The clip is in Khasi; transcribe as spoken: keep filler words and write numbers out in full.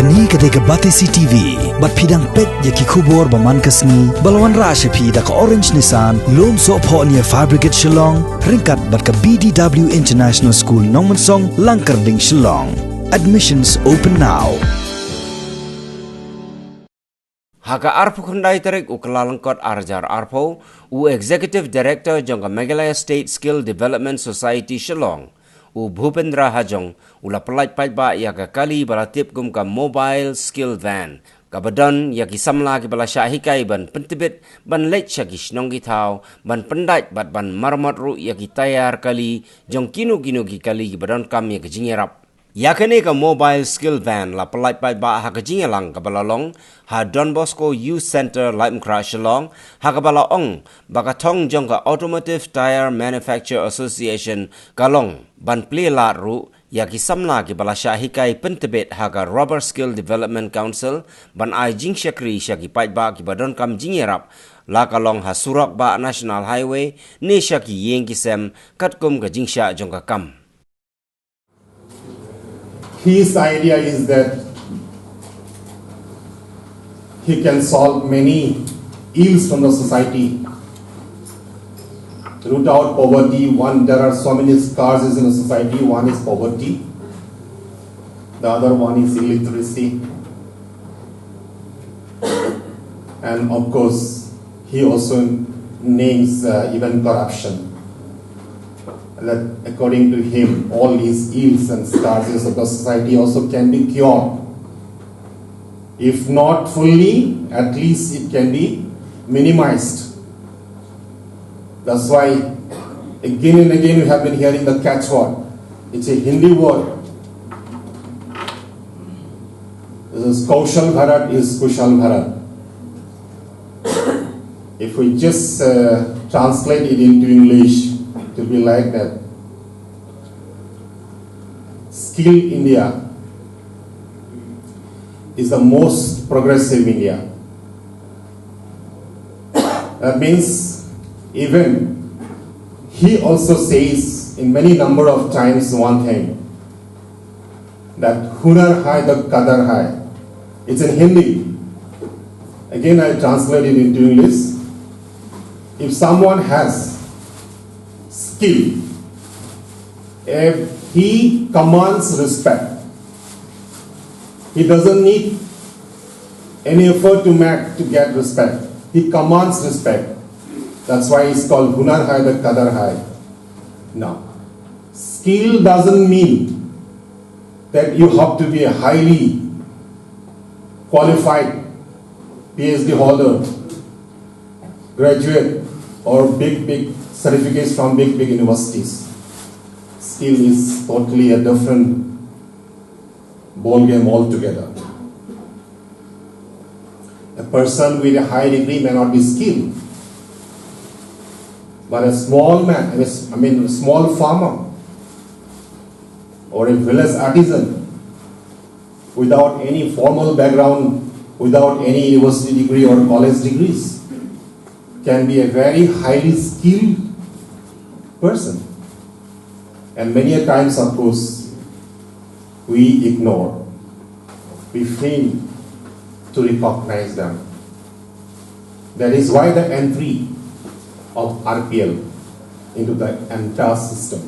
Kane ka dei ka Batesi T V, bad phi dang peit ïa ki khubor ba man ka sngi, ba la wanrah sha phi da ka Orange Nissan, Lumsohphoh near Fire Brigade Shillong, ryngkat bad ka B D W International School Nongmensong, Langkyrding, Shillong. Admissions open now. Ha ka arphew khyndai tarik u Kyllalyngkot arhajar arphew, u Executive Director jong ka Meghalaya State Skill Development Society Shillong, u Bhupendra Hajong, u la pyllait paidbah ïa ka kali ba la tip kum ka Mobile Skill Van, kaba don ïa ki samla kiba la shah hikai ban pyntbit, ban leit sha ki shnong ki thaw, ban pyndait bad ban maramot ruh ïa ki tyre kali jong kino kino ki kali kiba donkam ïa ka jingïarap. Ïa kane ka Mobile Skill Van la pyllait paidbah ha ka jingïalang kaba la long ha Don Bosco Youth Centre, Laitumkhrah, Shillong, ha kaba la ong ba ka thong jong ka Automotive Tyre Manufacturer Association ka long ban plie lad ruh ïa ki samla kiba la shah hikai pyntbit ha ka Rubber Skill Development Council ban ai jingshakri sha ki paidbah kiba donkam jingïarap, la ka long ha surok bah National Highway ne sha ki ïing ki sem, katkum ka jingshah jong ka kam. His idea is that he can solve many ills from the society. Root out poverty, one, there are so many scourges in the society. One is poverty, the other one is illiteracy, and of course, he also names, uh, even corruption. That according to him, all these ills and scourges of the society also can be cured. If not fully, at least it can be minimized. That's why again and again we have been hearing the catchword. It's a Hindi word. This is Kaushal Bharat is Kushal Bharat. If we just, uh, translate it into English, it will be like that. Skill India is the most progressive India. That means, even he also says in many number of times one thing, that हुनर है तो कदर है. It's in Hindi. Again, I translate it into English. If someone has skill, if he commands respect, he doesn't need any effort to make, to get respect. He commands respect. That's why it's called हुनर है तो कदर है. Now, skill doesn't mean that you have to be a highly qualified P H D holder, graduate, or big, big certificates from big, big universities. Skill is totally a different ball game altogether. A person with a high degree may not be skilled, but a small man, I mean, a small farmer, or a village artisan, without any formal background, without any university degree or college degrees, can be a very highly skilled person. And many a times, of course, we ignore, we fail to recognize them. That is why the entry of R P L into the entire system